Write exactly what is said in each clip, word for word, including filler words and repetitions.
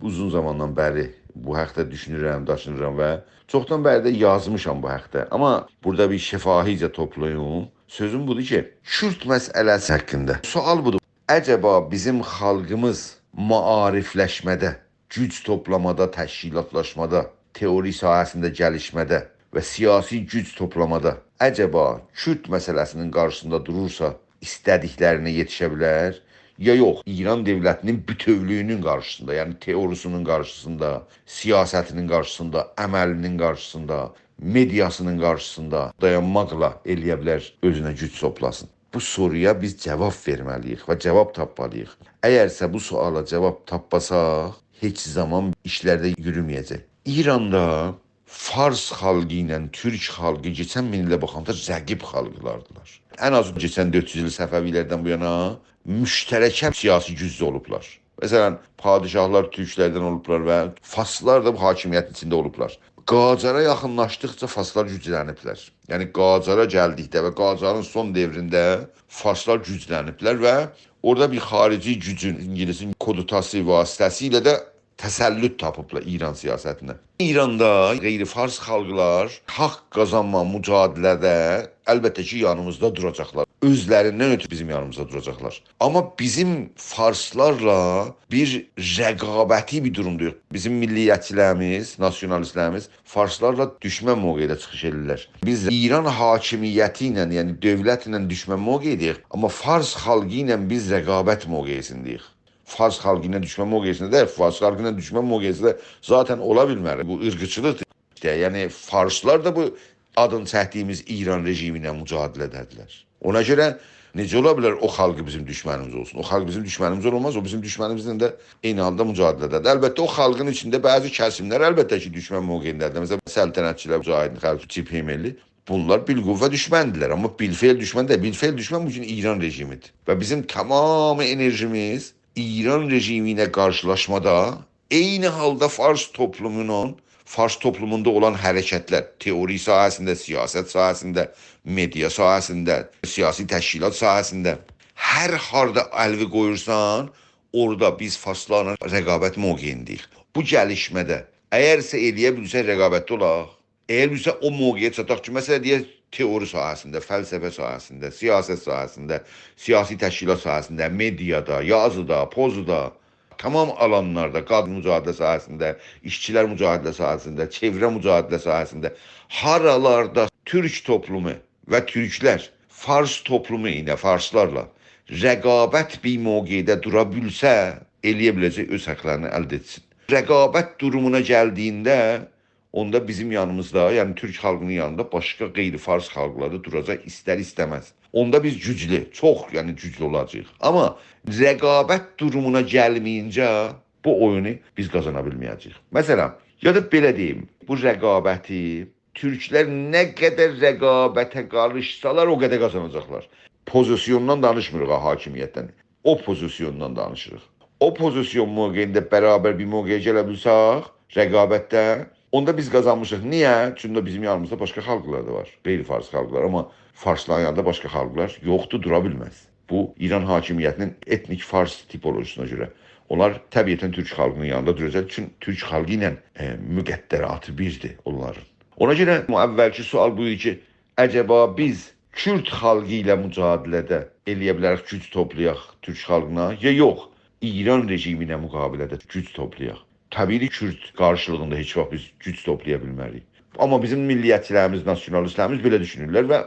اوزون زاماندان بری بو حاقدا دوشونورم، داشینیرام و چوخدان بری ده یازمیشام بو حاقدا. آمما بورادا بیر شفاهیجه توپلاییم. سؤزوم بودور کی، کورد مسئله‌سی حاقیندا. سؤال بودور. عجبا بیزیم خالقیمیز معاریفلشمه‌ده، گوج توپلامادا، تشکیلاتلاشمادا، تئوری ساحه‌سینده گلیشمه‌ده و سیاسی گوج توپلامادا عجبا کورد مسئله‌سینین قارشیسیندا دورورسا، ایسته‌دیکلرینه یئتیشه بیلر، یا یوخ، ایران دؤولتینین بوتؤولویونون قارشیسیندا، یعنی تئوریسینین قارشیسیندا، سیاستینین قارشیسیندا، عملینین قارشیسیندا، مئدیاسینین قارشیسیندا دایانماقلا ائلیه بیلر اؤزونه گوج توپلاسین؟ بو سورویا بیز جاواب وئرمه‌لی‌ییک و جاواب تاپمالی‌ییق. اگرسه بو سؤالا جاواب تاپماساق، هئچ زامان ایشلر ده یورومه‌یه‌جک. ایراندا فارس خالقی ایله تورک خالقی کئچن مین ایله باخاندا رقیب خالقلاردیلار. ان آز کئچن دؤرد یوز ایل صفوی‌لردن بو یانا مشترکه سیاسی گوج اولوبلار. مثلا، پادشاهلار تورکلردن اولوبلار و فارسلار دا بو حاکمیتین ایچینده اولوبلار. قاجارا یاخینلاشدیقجا فارسلار گوجلنیبلر. یعنی، قاجارا گلدیکده و قاجارین سون دؤورونده فارسلار گوجلنیبلر و اورادا بیر خارجی گوجون، اینگیلیسین کودتاسی واسطه‌سیله ده تسلط تاپیبلار ایران سیاستینه. ایراندا غیر فارس خالقلار حاق قازانما مجادله‌ده البته کی، یانیمیزدا دوراجاقلار. اؤزلریندن اؤترو بیزیم یانیمیزدا دوراجاقلار. آمما بیزیم فارسلارلا بیر رقابتی بیر دورومدایوخ. بیزیم ملیتچیلریمیز، ناسیونالیستلریمیز فارسلارلا دوشمن موقعده چیخیش ائدیرلر. بیز ایران حاکمیتی ایله، یعنی دؤولت ایله دوشمن موقعده‌ییک، آمما فارس خالقی ایله بیز رقابت موقعینده‌ییک. فارس خالقی ایله دوشمن موقعینده دئییل، فارس خالقی ایله دوشمن موقعینده ذاتا اولا بیلمر. بو عیرقچیلیقدیر. ایشته، یعنی فارسلار دا بو آدین چکدیییمیز ایران رژیمی ایله مجادله‌ده‌دیرلر. اونا گؤره نئجه اولا بیلر او خالق بیزیم دوشمنیمیز اولسون؟ او خالق بیزیم دوشمنیمیز اولماز، او بیزیم دوشمنیمیزله ده عینی حالدا مجادله‌ده‌دیر. البته، او خالقین ایچینده بعضی کسیملر، البته کی، دوشمن موقعینده‌دیر. مثلا، سلطنتچیلر، مجاهدین خلق، جبهه ملی، بونلار بالقوه دوشمندیرلر، آمما بالفعل دوشمن دئییل. بالفعل دوشمن بو گون ایران رژیمیدیر. و بیزیم تمام انرژیمیز ایران رژیمی ایله قارشیلاشمادا، عینی حالدا فارس توپلومونون، فارس توپلوموندا اولان حرکتلر، تئوری ساحه‌سینده، سیاست ساحه‌سینده، مئدیا ساحه‌سینده، سیاسی تشکیلات ساحه‌سینده، هر هاردا الوی قویورسان، اورادا بیز فارسلارلا رقابت موقعینده‌ییک. بو گلیشمه‌ده، اگرسه ائلیه بیلسک رقابتده اولاق، اگر بیزه او موقعه چاتاق کی، مثلا، دئیک، تئوری ساحه‌سینده، فلسفه ساحه‌سینده، سیاست ساحه‌سینده، سیاسی تشکیلات ساحه‌سینده، مئدیادا، یازیدا، پوزودا، تمام آلانلاردا، قادین مجادله ساحه‌سینده، ایشچیلر مجادله ساحه‌سینده، چئوره مجادله ساحه‌سینده، هارالاردا تورک توپلومو و تورکلر فارس توپلومو ایله، فارسلارلا رقابت بیر موقعده دورا بیلسه، ائلیه بیله‌جک اؤز حاقلارینی الده ائتسین. رقابت دورومونا گلدییینده، اوندا بیزیم یانیمیزدا، یعنی تورک خالقینین یانیندا باشقا غیر فارس خالقلاری دوراجاق ایستر ایسته‌مز. اوندا بیز گوجلو، چوخ، یعنی گوجلو اولاجاغیق. آمما رقابت دورومونا گلمه‌یینجه بو اویونو بیز قازانا بیلمه‌یه‌جه‌ییک. مثلا، یا دا بئله دئییم، بو رقابتی تورکلر نه قدر رقابته قاریشسالار، او قدر قازاناجاقلار. پوزیسیوندان دانیشمیریق ها، حاکمیتدن. او پوزیسیوندان دانیشیریق. او پوزیسیون موقعینده برابر بیر موقعه گله بیلسک، رقابتده، اوندا بیز قازانمیشیق. نییه؟ چونکی بیزیم یانیمیزدا باشقا خالقلار دا وار. غیر فارس خالقلار، آمما فارسلارین یانیندا باشقا خالقلار یوخدور، دورا بیلمز. بو، ایران حاکمیتینین ائتنیک فارس تیپولوژیسینه گؤره. اونلار طبیعتا تورک خالقینین یانیندا دوراجاق. چونکی تورک خالقی ایله، ائ، مقدراتی بیردیر اونلارین. اونا گؤره بو اولکی سؤال بو ایدی کی، عجبا بیز کورد خالقی ایله مجادله‌ده ائلیه بیلریک گوج توپلایاق تورک خالقینا، یا یوخ، ایران رژیمی ایله مقابله‌ده گوج توپلایاق؟ طبیعی کی، کورد قارشیلیغیندا هئچ واخت بیز گوج توپلایا بیلمه‌ریک. آمما بیزیم ملیتچیلریمیز، ناسیونالیستلریمیز بئله دوشونورلر و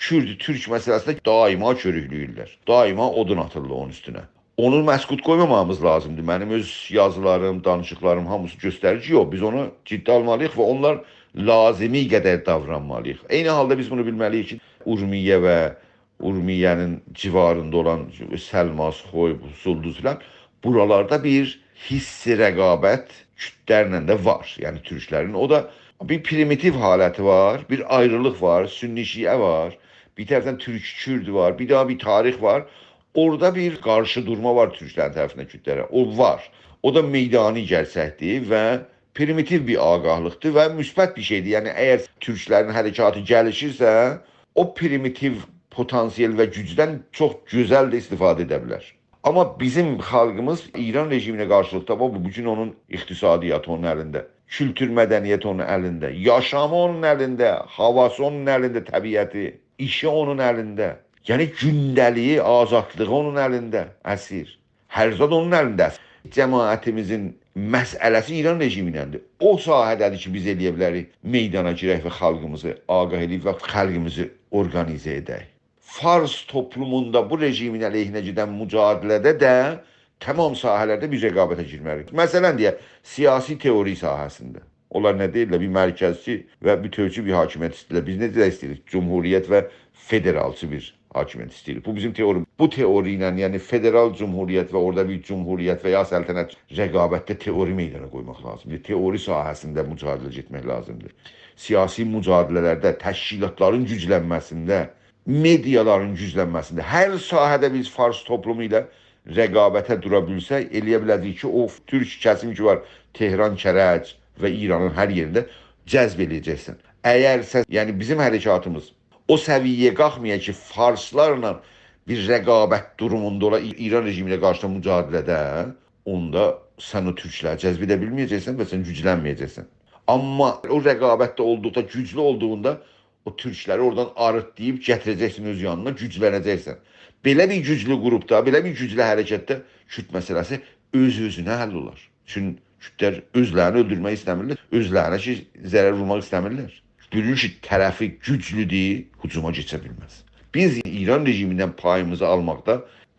کورد-تورک مسئله‌سینده دائما کؤروکله‌ییرلر. دائما اودون آتیرلار اونون اوستونه. اونو مسکوت قویمامامیز لازیمدیر. منیم اؤز یازیلاریم، دانیشیقلاریم هامیسی گؤستریر کی، یوخ، بیز اونو جدی آلمالی‌ییق و اونلار لازیمی قدر داورانمالی‌ییق. عینی حالدا بیز بونو بیلمه‌لی‌ییک کی، اورمیه و اورمیه‌نین جیواریندا اولان سلماس، خوی، زولدوز فلان، بورالاردا بیر حس رقابت کوردلرله ده وار. یعنی تورکلرین. او دا بیر پریمیتیو حالتی وار، بیر آیریلیق وار، سنی شیعه وار، بیر طرفدن تورک کورد وار، بیر داها بیر تاریخ وار. اورادا بیر قارشی دورما وار تورکلرین طرفیندن کوردلره. او وار. او دا میدانی گئرچکدیر و پریمیتیو بیر آگاهلیقدیر و مثبت بیر شئیدیر. یعنی، اگر تورکلرین حرکاتی گلیشیرسه، او پریمیتیو پتانسیل و گوجدن چوخ گؤزل ده استفاده ائده بیلر. آمما بیزیم خالقیمیز ایران رژیمینه قارشیلیق تاپا، بو، بو گون اونون اقتصادیاتی اونون الینده، کولتور مدنیتی اونون الینده، یاشامی اونون الینده، هاواسی اونون الینده، طبیعتی، ایشی اونون الینده. یعنی گونده‌لیگی، آزادلیغی اونون الینده اسیر. هر زاد اونون الینده اسیر. جماعتیمیزین مسئله‌سی ایران رژیمی ایلندیر. او ساحه‌ده‌دیر کی، بیز ائلیه بیلریک میدانا گیرک و خالقیمیزی آگاه ائلییب و خالقیمیزی اورقانیزه ائدک. فارس توپلوموندا بو رژیمین علیهینه گئدن مجادله‌ده ده تمام ساحه‌لرده بیز رقابته گیرمه‌لی‌ییک. مثلا دئیک، سیاسی تئوری ساحه‌سینده. اونلار نه دئییرلر؟ بیر مرکزچی و بوتؤوچو بیر حاکمیت ایسته‌ییرلر. بیز نئجه ایسته‌ییریک؟ جمهوریت و فدرالچی بیر حاکمیت ایسته‌ییریک. بو بیزیم تئوریمیز. بو تئوری ایله، یعنی فدرال جمهوریت و اورادا بیر جمهوریت و یا سلطنت رقابتده تئوری میدانا قویماق لازیمدیر. تئوری ساحه‌سینده مجادله گئتمک لازیمدیر. سیاسی مجادله‌لرده، تشکیلاتلارین گوجلنمه‌سینده، مئدیالارین گوجلنمه‌سینده، هر ساحه‌ده بیز فارس توپلومو ایله رقابته دورا بیلسک، ائلیه بیله‌جه‌ییک کی، او تورک کسیم کی وار تهران، کرج و ایرانین هر یئرینده جذب ائلیه‌جکسن. اگرسه، یعنی بیزیم حرکاتیمیز او سویه‌یه قالخمایا کی، فارسلارلا بیر رقابت دوروموندا اولا ای-، ایران رژیمینه قارشی مجادله‌ده، اوندا سن او تورکلری جذب ائده بیلمه‌یه‌جکسن و سن گوجلنمه‌یه‌جکسن. آمما او رقابتده اولدوقدا، گوجلو اولدوغوندا او تورکلری اورادان آریتلاییب گتیره‌جکسن اؤز یانینا، گوجلنه‌جکسن. بئله بیر گوجلو گروپدا، بئله بیر گوجلو حرکتده کورد مسئله‌سی اؤز-اؤزونه حل اولار. چون کوردلر اؤزلرینی اؤلدورمک ایسته‌میرلر، اؤزلرینه کی، ضرر وورماق ایسته‌میرلر. گؤرور کی، طرفی گوجلودور، هجوما کئچه بیلمز. بیز ایران رژیمیندن پاییمیزی آلماقدا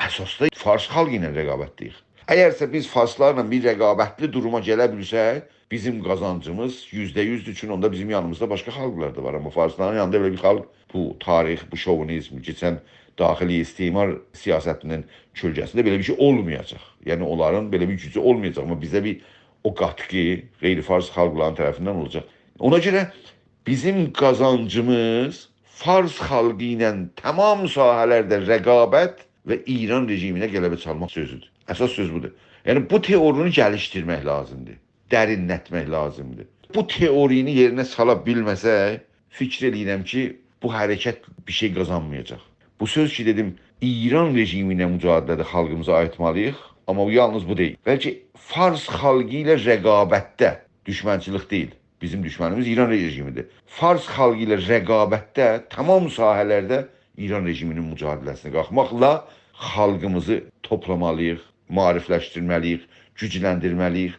اساسدا فارس خالقی ایله رقابتده‌ییک. اگرسه بیز فارسلارلا بیر رقابتلی دوروما گله بیلسک، بیزیم قازانجیمیز یوزده یوزدور، چون اوندا بیزیم یانیمیزدا باشقا خالقلار دا وار. آمما فارسلارین یانیندا بئله بیر خالق، بو تاریخ، بو شووینیزم، کئچن داخلی استعمار سیاستینین کؤلگه‌سینده بئله بیر شئی اولمایاجاق. یعنی، اونلارین بئله بیر گوجو اولمایاجاق. آمما بیزه بیر او قاتقی غیر فارس خالقلارین طرفیندن اولاجاق. اونا گؤره بیزیم قازانجیمیز فارس خالقی ایله تمام ساحه‌لرده رقابت و ایران رژیمینه غلبه چالماق سؤزودور. اساس سؤز بودور. یعنی، بو تئورینی گلیشدیرمک لازیمدیر، درینلتمک لازیمدیر. بو تئورینی یئرینه سالا بیلمه‌سک، فیکیر ائله‌ییرم کی، بو حرکت بیر شئی قازانمایاجاق. بو سؤز کی، دئدیم، ایران رژیمی ایله مجادله‌ده خالقیمیزی آییتمالی‌ییق، آمما بو یالنیز بو دئییل. بلکه فارس خالقی ایله رقابتده، دوشمنچیلیک دئییل. بیزیم دوشمنیمیز ایران رژیمیدیر. فارس خالقی ایله رقابتده تمام ساحه‌لرده ایران رژیمینین مجادله‌سینه قالخماقلا خالقیمیزی توپلامالی‌ییق، معاریفلشدیرمه‌لی‌ییک، گوجلندیرمه‌لی‌ییک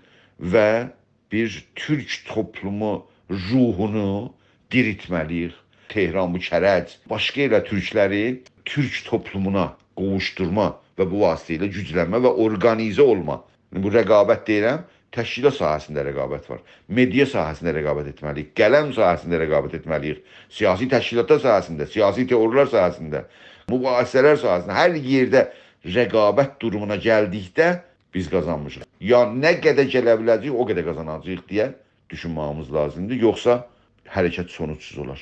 و بیر تورک توپلومو روحونو دیریلتمه‌لی‌ییک. تهران، بو کرج، باشقا ائله تورکلری تورک توپلومونا قوووشدورما و بو واسطه ایله گوجلنمه و اورقانیزه اولما. بو رقابت دئییرم، تشکیلات ساحه‌سینده رقابت وار. مئدیا ساحه‌سینده رقابت ائتمه‌لی‌ییک. قلم ساحه‌سینده رقابت ائتمه‌لی‌ییک. سیاسی تشکیلاتلار ساحه‌سینده، سیاسی تئوری‌لر ساحه‌سینده، مباحثه‌لر ساحه‌سینده، هر یئرده رقابت دورومونا گلدیکده بیز قازانمیشیق. یا نه قدر گله بیله‌جه‌ییک، او قدر قازاناجاغیق دئیه دوشونمه‌ییمیز لازیمدیر. یوخسا حرکت سونوجسوز اولار.